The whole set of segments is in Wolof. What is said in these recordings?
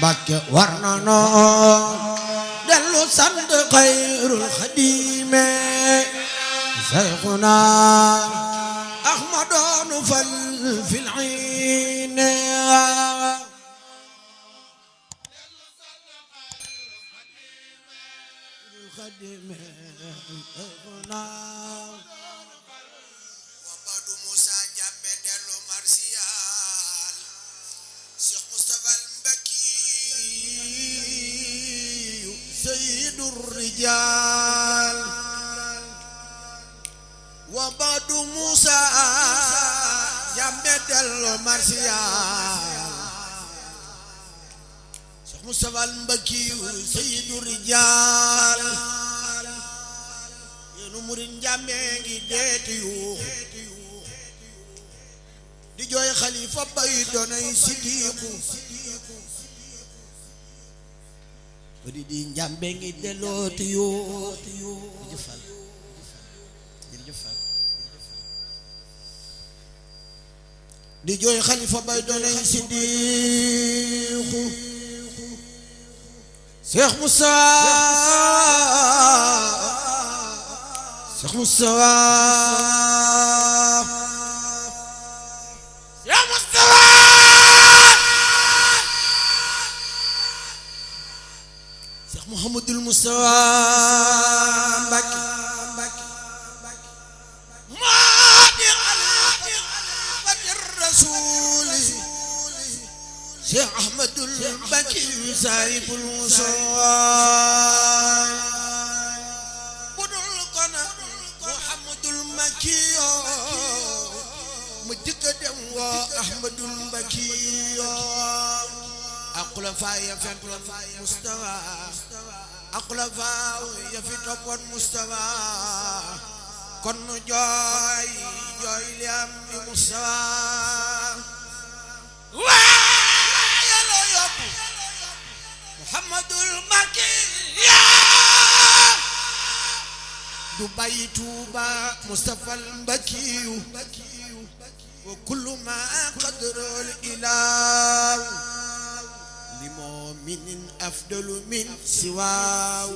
Mbàkke war na noo dellu sant xayrul xadime Seyxuna Ahmadoonu fal fil ayni xadime Seyxuna Wabadu Musa Jambe dellu marsiyaal Cheikh Moustapha al Mbakki Sayyidur Rijaal Wabadu Musa Jambe dellu marsiyaal Cheikh Moustapha al Mbakki Sayyidur Rijaal yéenu murid Jambe ngi deeti yu di jooy xalifa bay doonay sidiiku bari di Njàmbe ngi delooti yoo di jooy xalifa bay doonay sidiiku Cheikh Moussa Cheikh Moussa Muhammadul Mustafa Mbàkke maadi xalifatir rasuuli Cheikh Ahmadul Mbàkke saahibul Mustafa budul kona Muhammadul Mbàkke mu jëkk dem woo Ahmadul Mbàkke Xulafaa ya fentoon Mustafa ak xulafaa ya fi toppoon Mustafa kon nu jooy li am di Mustafa waaye la yóbbu Muhammadul Mbàkke du bàyyi Tuuba Mustafa al Mbàkke wa kullu ma qadral ilaahu لمؤمن أفضل من سواه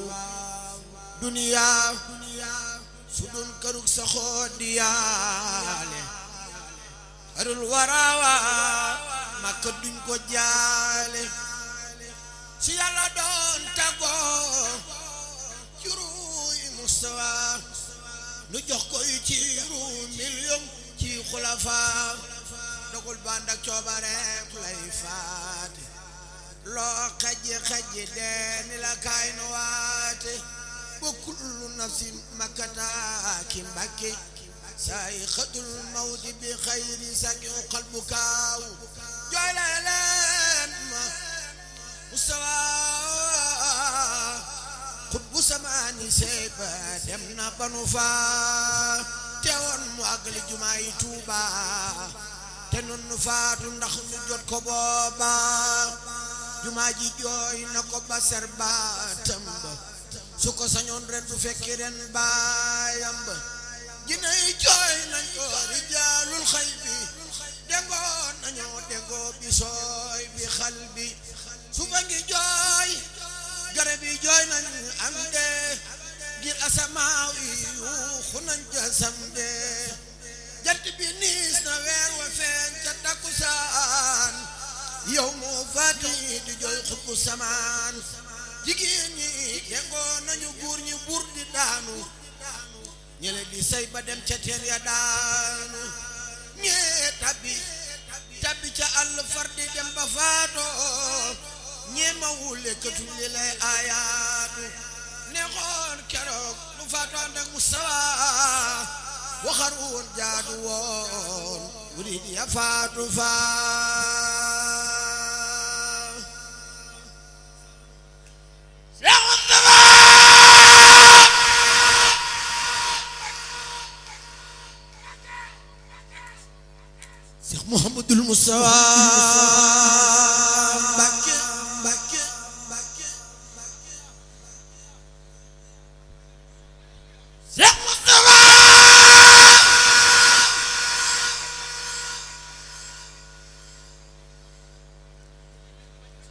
دنيا سدون كروك سخود ديالي أرول وراوا ما كدون كو جالي سيالا دون تاغو جروي مستوى نجوخ كوي تيرو مليون تي خلفاء دغول باندك توبارك لاي فاتي loo xaji deeni la kaay nu waate ba kullu nafsin makata ki Mbàkke saayixatul mawti bi xayri saki qalbu kaaw jooy leen ma Mustafa xutbu samaani seyba dem na banu faa teewoon mu àggali jumaa yi Tuuba te nun nu faatu ndax nu jot ko booba jumaa ji jooy na ko ba ser baatam ba su ko sañoon ren du fekki ren baayam ba jinay jooy nañ ko rijaalul xay bi dengoo nañoo dengoo bi sooy bi xal bi suba ngi jooy garab yi jooy nañ am de ngir asamaaw yi yuuxu nañ ca sam de jant bi niis na weer wa feeñ ca takkusaan yow moo faati di jooy xutbu samaan jigéen ñi dengoo nañu buur ñi buur di daanu ñele di say ba dem ca teen ya daanu ñee tabbi ca àll far di dem ba faatoo ñee ma wule këtul li lay aayaatu neexoon keroog lu faatoo ànd ak Mustafa waxar woon jaadu woon wuri di ya faatu faa Cheikh Mouhamadul Mustafa Mbàkke Cheikh Mustafa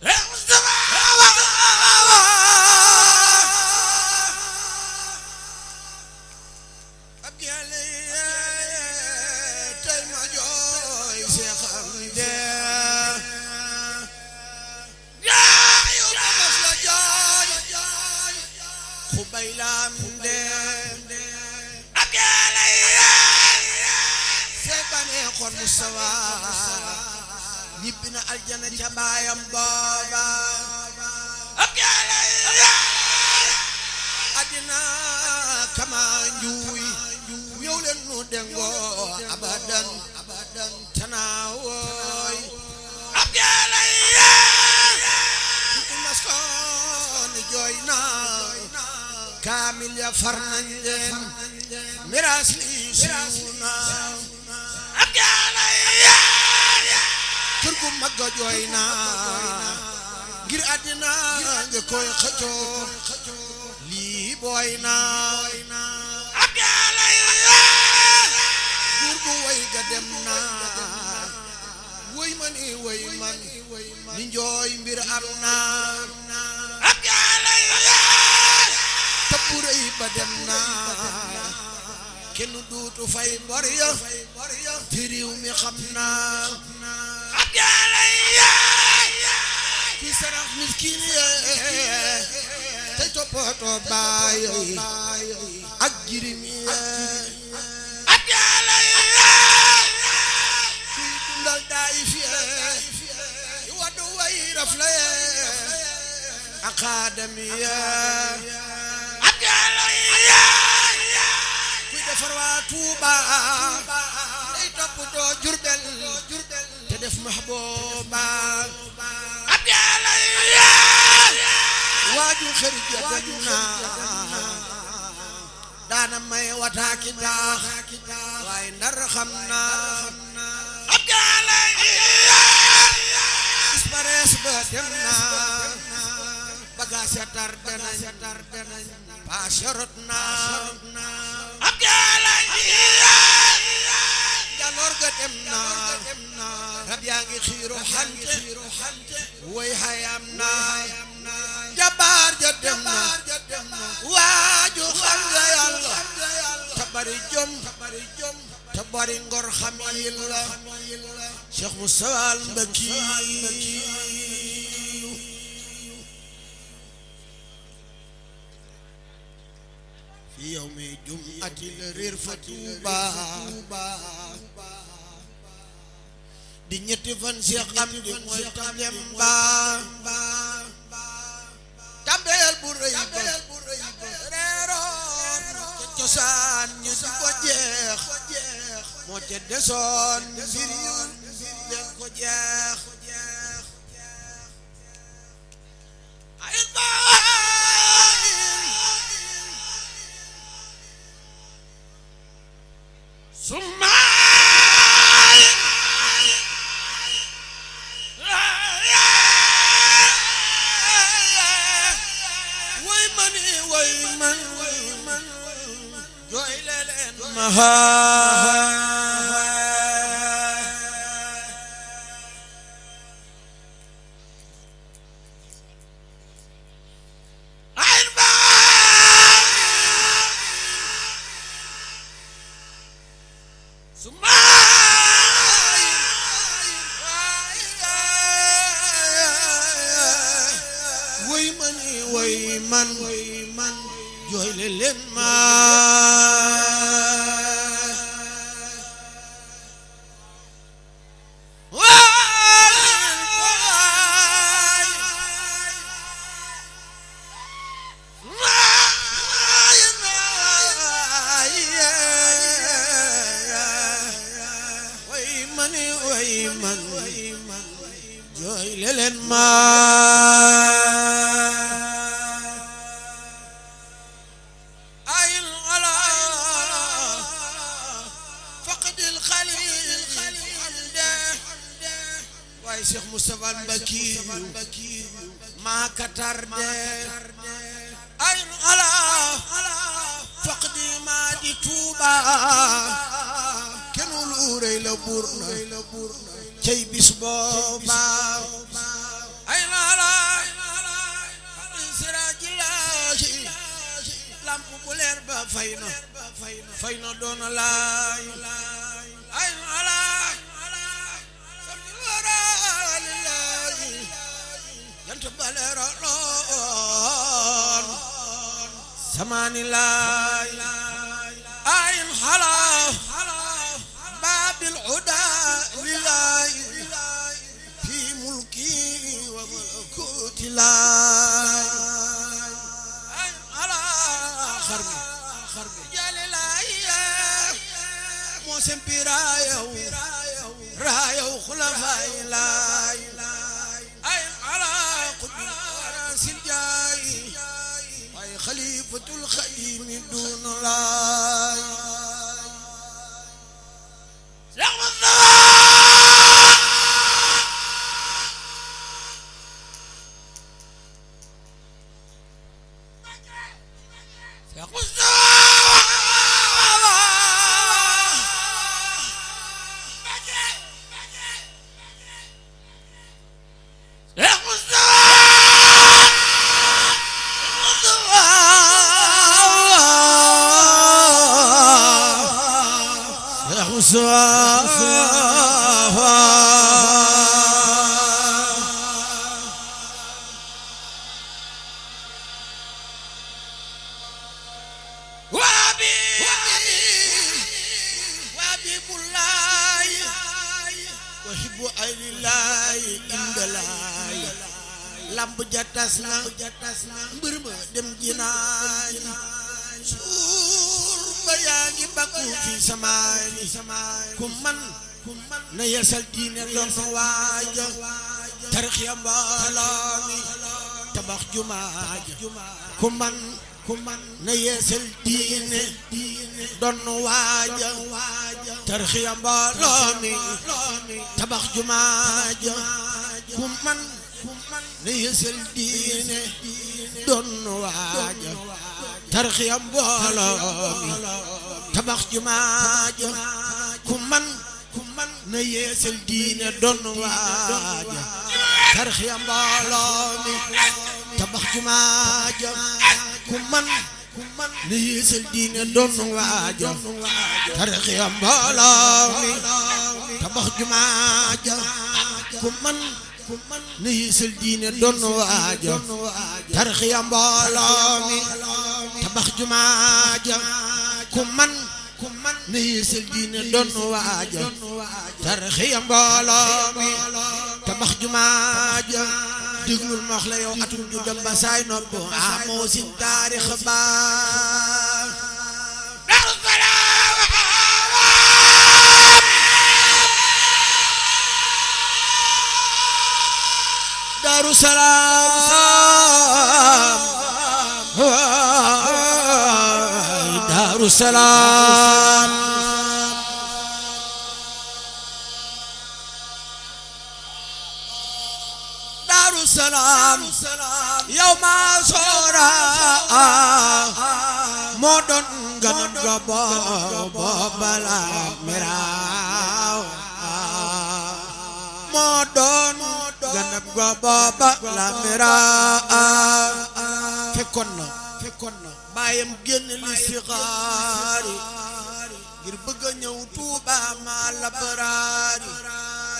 Cheikh Mustafa Mustafa ñibbi na aljana ca baayam booba ak yàlla adina kama njuuy ñëw leen nu dengoo abadan tanaawoy ak yàlla maskooni jooy na kaamil ya far nañ leen miraas li suuna ak yàlla kër gu mag ga jooy na ngir àddina nga koy xëccoo lii booy na ak yàlla buur bu way ga dem na woy man i woy man ni njooy mbir am na ak yàlla tabbu rëy ba dem na kenn duutu fay bor ya te réew mi xam na ak yàlla ki sarax miskin yee te toppatoo baay ak jirim yee ak yàlla ki dundal daay fiyee waddu way rafle yee ak xaadam yee ak yàlla kuy defar waa Tuuba day toppatoo Jurbel te def mahbooba ak yàlla waaju xarit ya dem na daana may wataaki daax waaye ndar xam na ak yàlla isparees ba dem na bagaas ya tardé nañ paase rot na ak yàlla jaloor ga dem na rab yaa ngi xiiru xante woy xayam na jabaar ja dem na waaju xam nga yàlla te bari jom te bari ngor xam yilla Cheikh Moustapha al Mbakiyu fi yawmi jum'ati la réer fa Tuuba di ñetti fan Cheikh Amdi mooy tàmbem ba tàmbeel bu rëy ba reeroon ca cosaan ñu di ko jeex moo ca desoon mbir yu leen ko jeex ay summa way man jooy leen ma way man jooy leen ma way man jooy leen ma Cheikh Moustapha al Mbakiyu maa ka tardé ay ala faqdi maa di Tuuba kenn lu rëy la buur na cey bis booba ay ala siraajillahi lamp bu leer ba fay na doon laay ay ala jant balera loon samani laay ayin xala babil uda laay ala xarmi jali laay moo sempi raayaw xulafaay laay ay ala qutbi sil jaay ay xalifatul xadimi dun laay lamb jatas na mbër ma dem jinaay suur ba yaa ngi bakku fi samaani ku man na yeesal diine doon waaja tarxiya mbooloo mi tabax jumaaja ku man na yeesal diine doon waaja tarxiya mbooloo mi tabax jumaaja ku man na yeesal diine doon waaja tarxiya mbooloo mi tabax jumaaja ku man na yeesal diine doon waaja tarxiya mbooloo mi tabax jumaaja ku man na yeesal diine doon waaja tarxiya mbooloo mi tabax jumaaja ku man na yeesal diine doon waaja tarxiya mbooloo mi tabax jumaaja ku man na yeesal diine doon waaja tarxiya mbooloo mi tabax jumaaja déglul ma wax la yow atum ju dem ba saay nopp amoo si taarix ba Daaru Salaam Daaru Salaam Daaru Salaam yow ma soora moo doon ganam ga booba la miraaw moo doon ganam ga booba la miraaw fekkoon na baayam génn listixaari ngir bëgg a ñëw Tuuba ma la baraari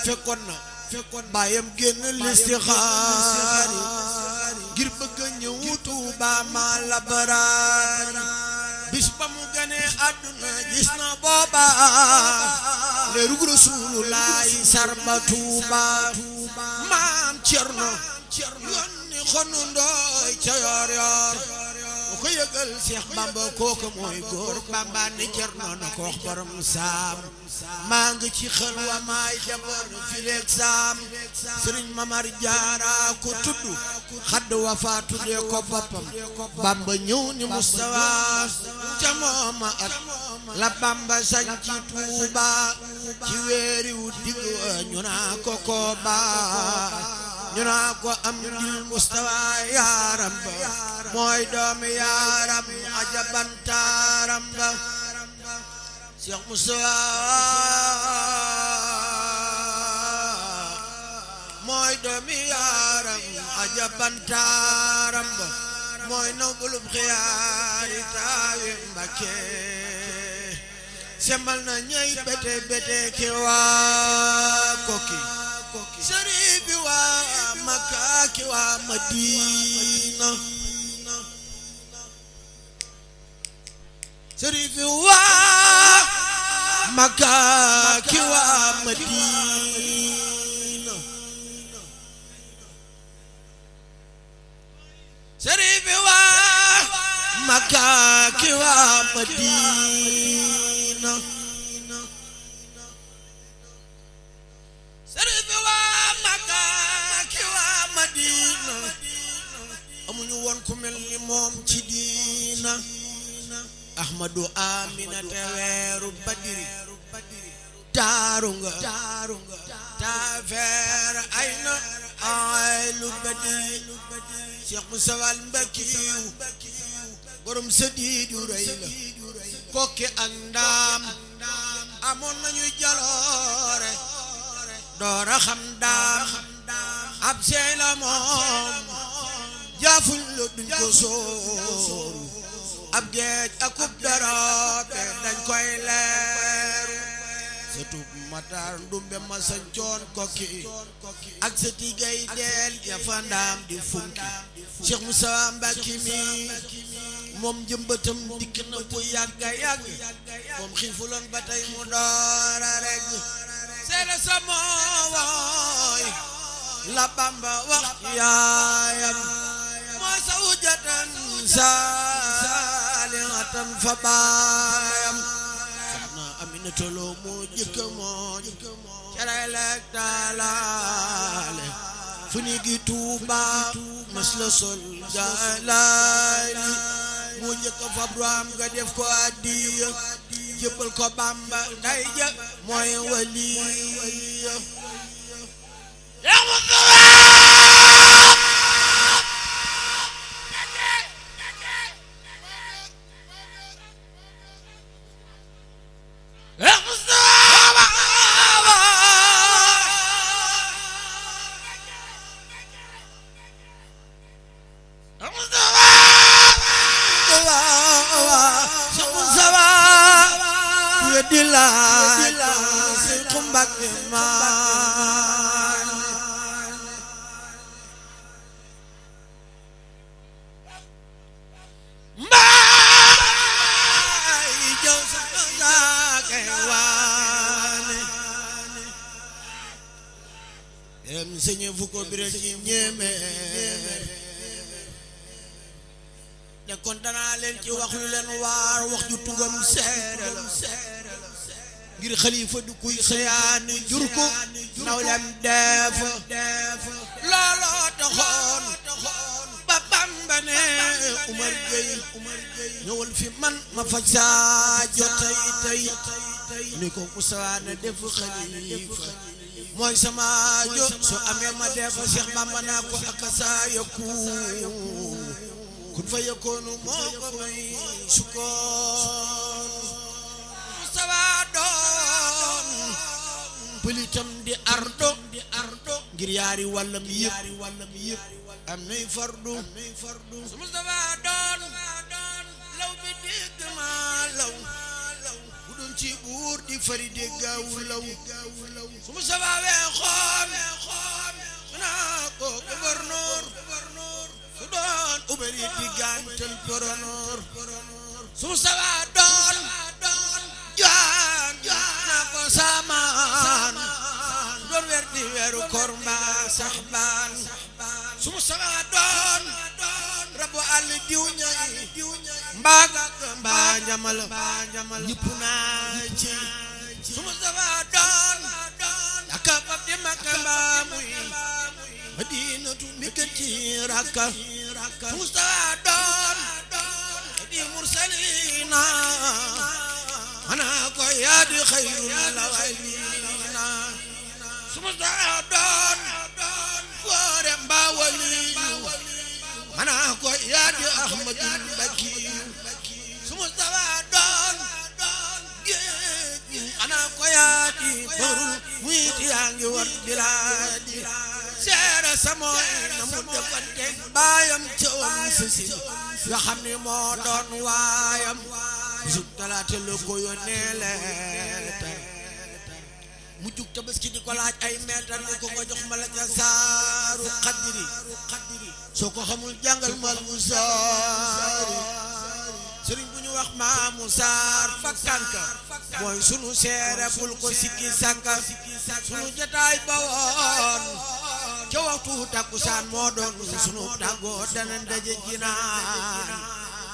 fekkoon baayam génn listixaari ngir bëgg a ñëw Tuuba ma la baraari bis ba mu gane àdduna gis na booba leerug Rasulullaahi sarba Tuuba maam Cerno yónni xonu ndooy ca yor yor bu ko yëgal Seex Bamba kooku mooy góor Bamba ni Cerno na ko wax borom saam maa ngi ci xel wa maay jaboon fileeg saam Sëriñ Mamar Jaara ko tudd xadd wa faa tuddee ko boppam Bamba ñëw ni Mustafa ca mooma at la Bamba sañ ci Tuuba ci weeri wu digg ñu naa ko Kooba ñu naa ko am dil Mustafa yaaram ba mooy doomi yaaram ajaban taaram ba Seex Mustafa mooy doomi yaaram ajaban taaram ba mooy naw bulub xiyaari taawi Mbakke semal na ñey bete bete ki waa Koki sëriñ bi waa Makka ki waa Madina sëriñ bi waa Makka ki waa Madina Makka ki waa Madina sëriñ bi waa Makka ki waa Madina amuñu woon ku mel ni moom ci diina Ahmadu Amina te weeru Badiri taaru nga taafeer ay na ay lu Badiri Cheikh Moussa Wal Mbakiyu borom sëddiidu rëy la kokki ak ndaam amoon nañu jaloore doora xam daam ab sey la moom jaafuñ la duñ ko sóoru ab géej akub daroobe dañ koy leeru sëtub Matar Ndumbe ma sañcoon kokki ak sa tigay deel ya fa ndaam di funki Cheikh Moussa Mbacke mi moom jëmbatam dikk na bu yàgga yàgg moom xiifuloon ba tey mu doora rek seede sa mooy la Bamba wax yaayam moo sa wujatan saalihatan fa baayam soxna Aminata Lo moo jëkk moo cere leeg taalaale fu ni gi Tuuba mas la sol jaalaali moo njëkk fa braam nga def ko addiya jébbal ko Bamba day ja mooy waliya Sëñ Fuko Biré ci ñemeer ne kon danaa leen ci wax lu leen waar wax ju tugam seere la ngir xalifa du kuy xëyaani jur ko nawlem def looloo taxoon ba Bamba ne Umar Gueye ñëwal fi man ma faj saajo tey ni ko Moussa ne def xalifa mooy sama jo so amee ma def Cheikh Bamba naa ko ak saa yakun kun fa yakunu moo ko may sukkoon Mustafa doon pëlitam di ardo ngir yaari wàllam yëpp am nay fardu su Mustafa doon law bi dégg ma law ci buur di fari déggaawu law su mu sababee xoom naa ko gouverneur su doon ubari di gàntal poronoor su mu sabaa doon jaan naa ko saamaan doon weer di weeru koor mbaa sax baan su mu sabaa doon rabu àll diw ñay mbaa gàgg mbaa njamal yëpp naa ci su mu sabaa doon aka fab di Makka mbaa muy Madinatu mi gën ci rakka su mu sabaa doon di mursalina ana ko yaa di xayrul awwalina su mu sabaa doon foore mbaa waliyu ana ko yaa di Ahmadul Bakiyu su Mustafa doon géej ana ko yaa di barul muyti yaa ngi war bilaadi seere samooy na mu defante baayam coom sisi nga xam ni moo doon waayam bisu talaata la ko yónnee leetar mu jug Tabaski di ko laaj ay meetar ni ko nga jox ma la ca saaru xadiri soo ko xamul jàngal mal mu saari sëriñ bu ñu wax Maamu Saar fakkanka mooy sunu seere bul ko sikki sàkka sunu jataay ba woon ca waxtu takkusaan moo doon sunu tàggoo dana daje jinaan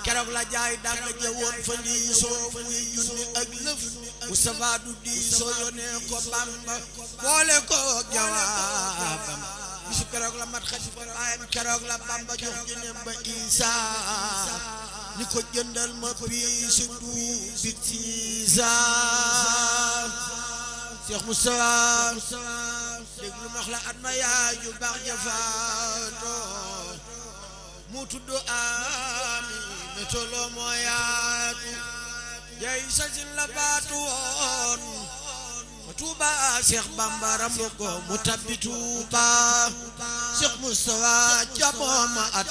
keroog la jaay danga jëwoon fa diisoo muy junni ak lëf Mustafa du diisoo yónnee ko Bamba boole ko jawaabam bisu keroog la mat xasi fa baayam keroog la Bamba jox jëneem ba Isa ni ko jëndal ma piisu du bit Isa Cheikh Mustafa déglu max la at ma yaay ju baax jafaato mu tudd ami metolo moo yaatu jay sasin la baatu woon fa Tuuba Cheikh Bamba rambu ko mu tabbi Tuuba Cheikh Mustafa jamooma at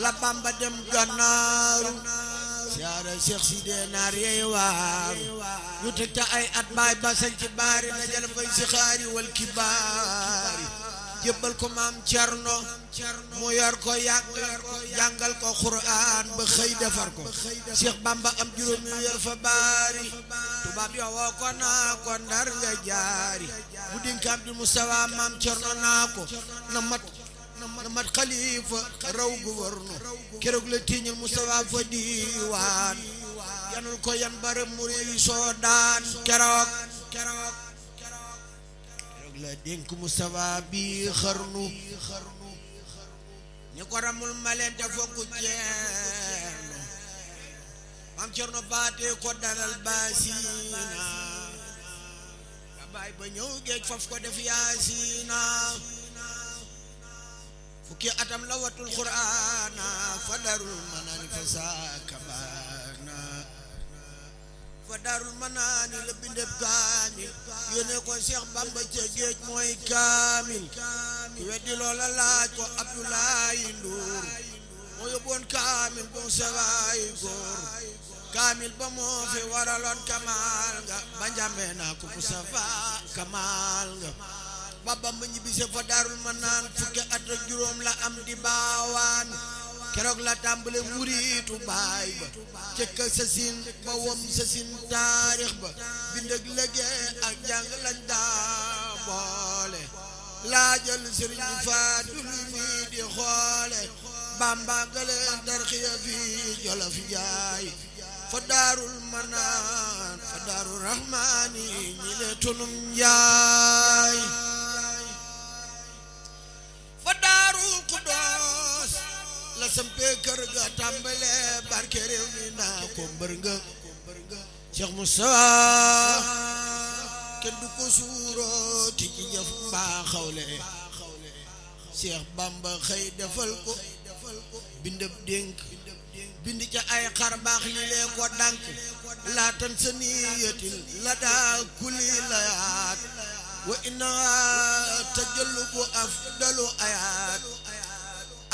la Bamba dem Gànnaaru siyaare Cheikh Sidé naar yey waar ñu teg ca ay at baay ba sañ ci baari dajale fay si xaari wal kibaari jébbal ko maam Cerno mu yor ko jàngal ko Qur'an ba xëy defar ko Cheikh Bamba am juróomi weer fa baari tubaab yo woo ko naa ko Ndar nga jaari bu dinkaam di Mustafa maam Cerno naa ko na mat xalifa raw gouverneur keroog la tiiñal Mustafa fa diiwaan yanul ko yan bare muri soo daan keroog la dénk Mustafa bi xarnu ñi ko ramul maleen te fokku ceerno maam Cerno baate ko dalal baasina ba baay ba ñëw géej faf ko def yaasina fukki atam la watul Qur'ana fa darul manani fa saakabana fa darul manani la bindeb kaamil yónnee ko Cheikh Bamba ca géej mooy kaamil ku weddi loola laaj ko Abdoulaye Ndour moo yóbboon kaamil bu sawaay góor kaamil ba moo fi waraloon kamal nga ba njàmbee naa ko Mustafa kamal nga babam ba ñibbise fa daarul manaan fukki at ak juróom la am di baawaan keroog la tàmbale muriitu baay ba cëkk sasin ba wom sasin taarix ba bind ak liggéey ak jàng lañ daa boole laajal sëriñ Faadul mi di xoole Bamba nga leen tarxiya fi Jolof Njaay fa daarul manaan fa daarul rahmaani ñi le tunum Njaay fa daarul Kudoos la sampe kër ga tàmbale barke réew mi naa ko mbër nga Cheikh Moussa kenn du ko suuroo ti ci jëf mbaa xawle Cheikh Bamba xëy defal ko bindab dénk bind ca ay xar baax li lee ko dànk laatan sa niyatil la daa kuli layaat wa inna tajallubu afdalu ayaat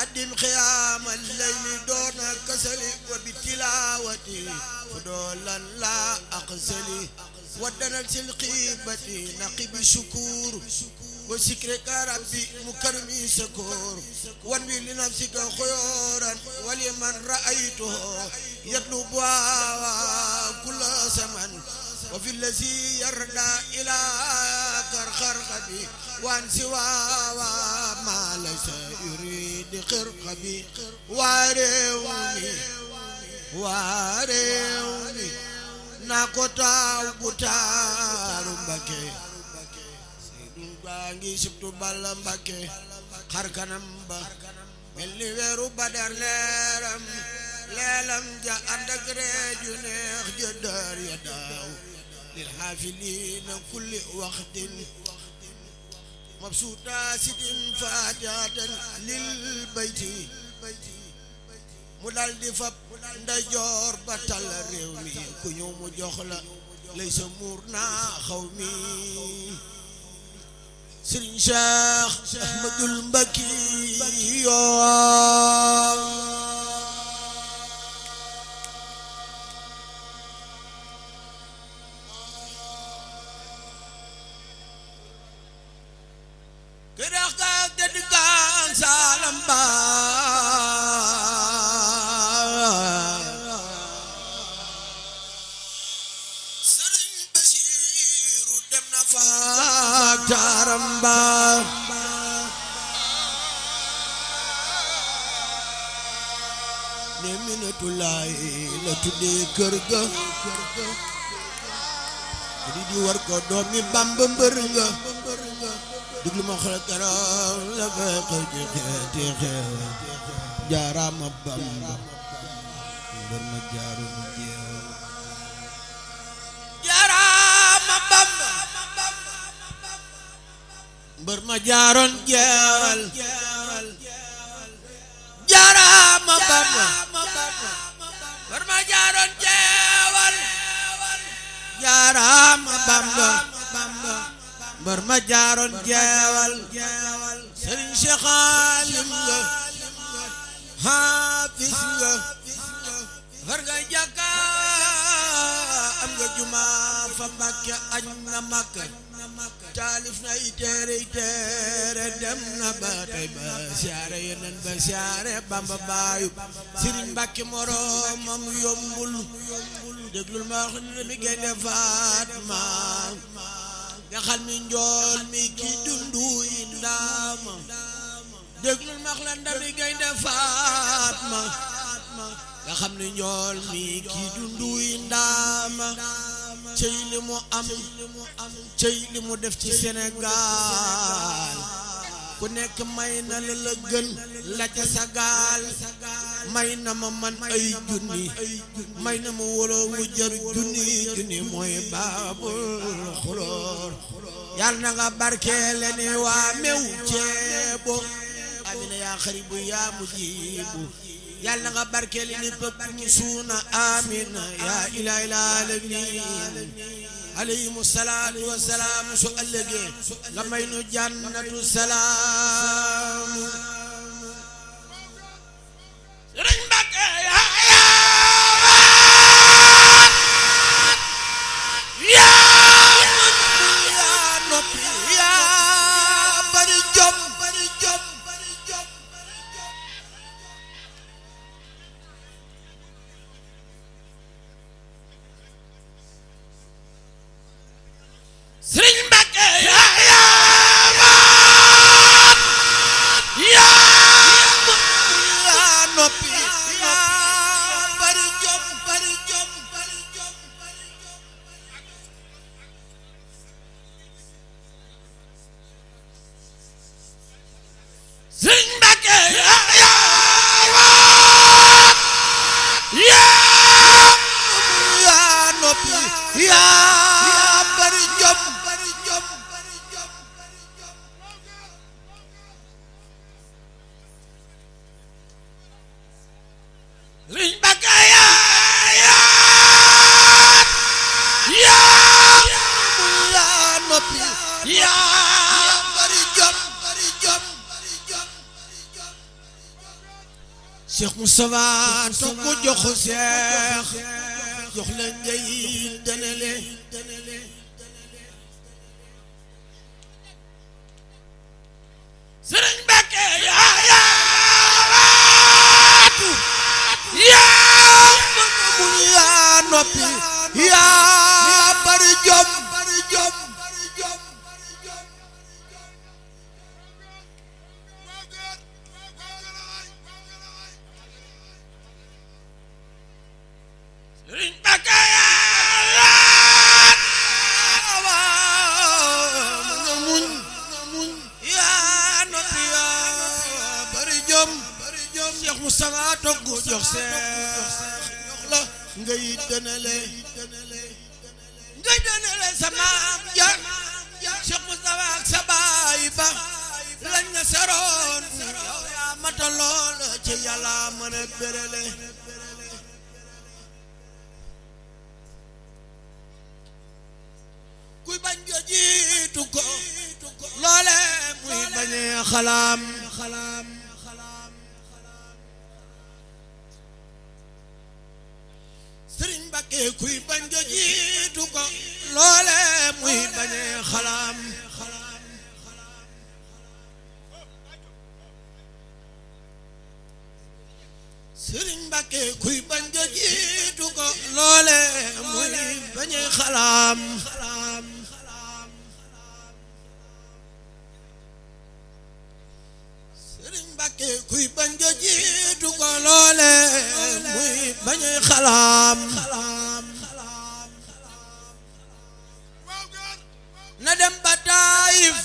addim xiyaama layli doona kasali wa bitilawati fudolan la aqsali ودنا الخيبة نقب الشكور وذكرك ربي مكرمي شكور وانوي لنفسك خيورا ولمن رأيته يطلبها كل زمن وفي الذي يرضى إلى كرخرقبي وان سوى ما ليس يريد خرقبي واريوني nakota butaru Mbàkke Seydu bangi sibtu Balla Mbàkke xar kanam ba mel ni weeru Badar leeram ja ànd ak reeju neex ja daar ya daaw lil xaafiliina kulli waxtin mabsuuta sitin faatihatan lil bayti mu dal di fab ndeyjoor ba tal réew mi ku ñëw mu jox la lay sa muur naa xaw mi Sëriñ Cheikh Ahmadul Mbakki yoo kërax ka tëdd kaan saalam ba Taramba ne Minatulaay la tuddee kër ga di war ko doomi Bamba mbër nga déglu ma xel keroog la fekk ci xeeti xew jaaraama Bamba mbër ma jaaru mu jeew jaaraama Bamba mbër ma jaaroon jeewal jaaraama Bamba mbër ma jaaroon jeewal jaaraama Bamba mbër ma jaaroon jeewal Sëriñ Cheikh Alim nga haafis nga far nga jàkka am nga juma fa Mbàkke añ na Makka taalif na ay téere dem na ba tey ba siyaare yeneen ba siyaare Bamba baayu Sëriñ Mbàkke moroomam yombul déglul ma wax ni mi Gaynde Fatma nga xam ni njool mi ki dundu yi ndaama déglul ma wax la ndami Gaynde Fatma nga xam ni njool mi ki dundu yi ndaama cey li mu am cey li mu def ci Sénégal ku nekk may na la gën la ca sa gaal may na ma man ay junni may na ma wolo wu jar junni mooy baabul xuloor yàlla na nga barkeele ni waa mew ceebo amina yaa xaribu yaa mujibu yàlla na nga barkeele ni pëpp mu suuna amina yaa ilaahil aalamiin alayhimu salaatu wa salaam su ëllëgee nga may nu jannatu salaam Sëriñ Mbàkke yaa noppi yaa bari jom Sëriñ Mbàkke yaa noppi yaa bari jom Sëriñ Mbàkke yaa noppi yaa bari jom Sëriñ Mbàkke yaa noppi yaa bari jom Cheikh Moustapha toog ko jox Cheikh jox la ngay danale Sëriñ Mbàkke yaa noppi yaa bari jom Sëriñ Mbàkke yaa noppi yaa bari jom Cheikh Moustapha togg jox Seex la ngay dënale sa maam ja Cheikh Moustapha ak sa baay ba lañ na seroon yow yaa mata lool ci Yàlla mën a bérélé kuy bañ nga jiitu ko loole muy bañee xalaam Sëriñ Mbàkke kuy bañ nga jiitu ko loole muy bañee xalaam Sëriñ Mbàkke kuy bañ nga jiitu ko loole muy bañee xalaam Sëriñ Mbàkke kuy bañ nga jiitu ko loole bañuy xalaam na dem ba Taayif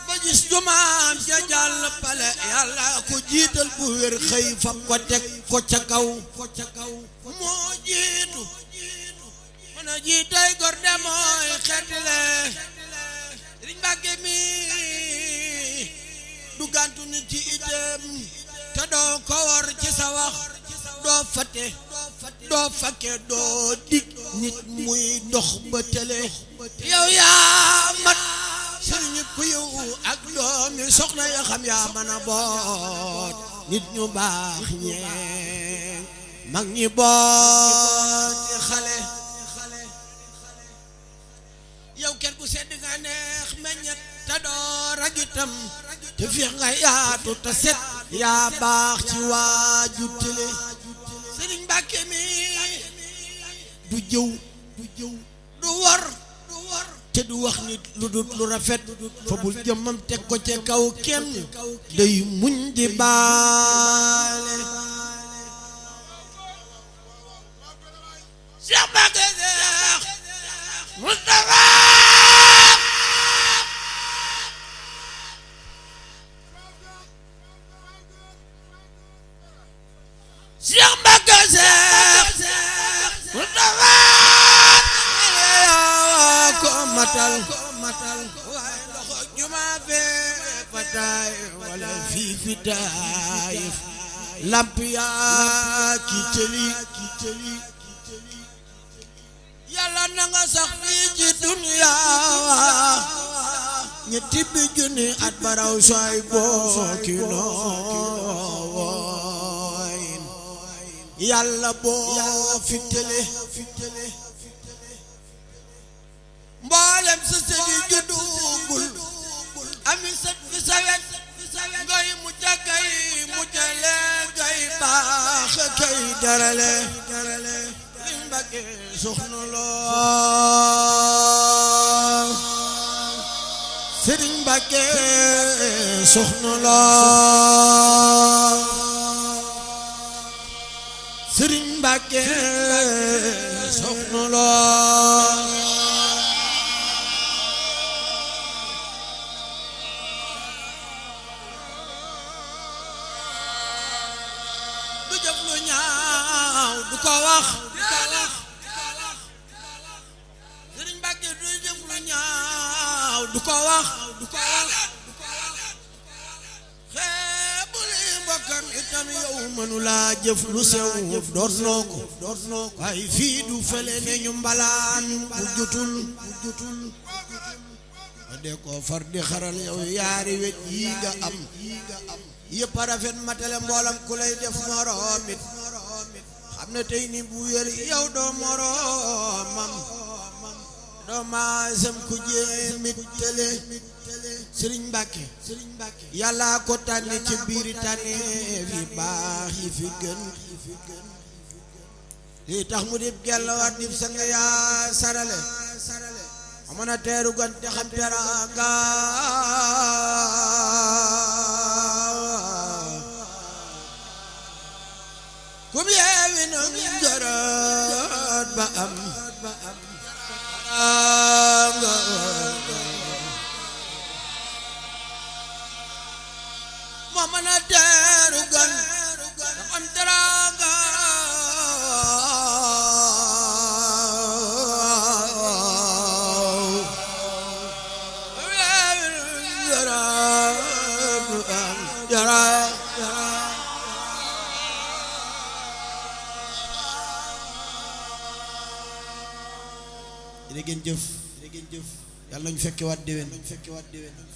ba gis jumaam ja jàll pale yàlla ko jiital bu wér xëy fab ko teg ko ca kaw moo jiitu mën a jiitay gor de mooy xeetile Sëriñ Mbàkke mi du gàntu nit ci itam te doo ko war ci sa wax doo fate doo fakke doo dig nit muy dox ba tele yow yaa mat sëriñ ku yow ak doomi soxna ya xam yaa mën a boot nit ñu baax ñee mag ñi boot xale yow ker gu sedd nga neex meññet te doo ragitam te fiix nga yaatu te set yaa baax ci waaju tele Sëriñ Mbàkke mi du jëw du war te du wax nit lu dul lu rafet fa bul jëmmam teg ko ca kaw kenn day muñ di baale Cheikh Mbàkke Cheikh Moustapha Cheikh Mbàkke Cheikh Moustapha ko matal waaye ndoxo juma fee fataay wala fii fi Taayif lamp yaa ki tëli yàlla na nga sax fii ci dunya ñetti bi junni at baraw sooy booki nooy yàlla boo fi tële mboolem sa sëdi juddugul ami sët fi sawet ngay mu jagay mu jale ngay baax kay darale Sëriñ Mbàkke soxna loo Sëriñ Mbàkke soxna loo Sëriñ Mbàkke soxna loo du jëf lu ñaaw du ko wax Sëriñ Mbàkke du jëf lu ñaaw du ko wax xeebul mbokkam itam yow mënu laa jëf lu sew doon noo ko waaye fii du fële ne ñu mbalaan bu jutul de ko far di xaral yow yaari wet yi nga am yëpp a rafet matale mboolam ku lay def moroomit xam ne tey ni bu wér yow doo moroomam doo maasam ku jéemit tele Sëriñ Mbàkke yàlla ko tànne ci biiri tànneef yi baax yi fi gën lii tax mu dib gella war dib sang yaa sarale amana teeru gan te xam teraanga kum yeewi nang jaraat ba am anga moo mën a teeru gan te xam teraanga jërë ngeen jëf yàlla nañu fekke waat déwén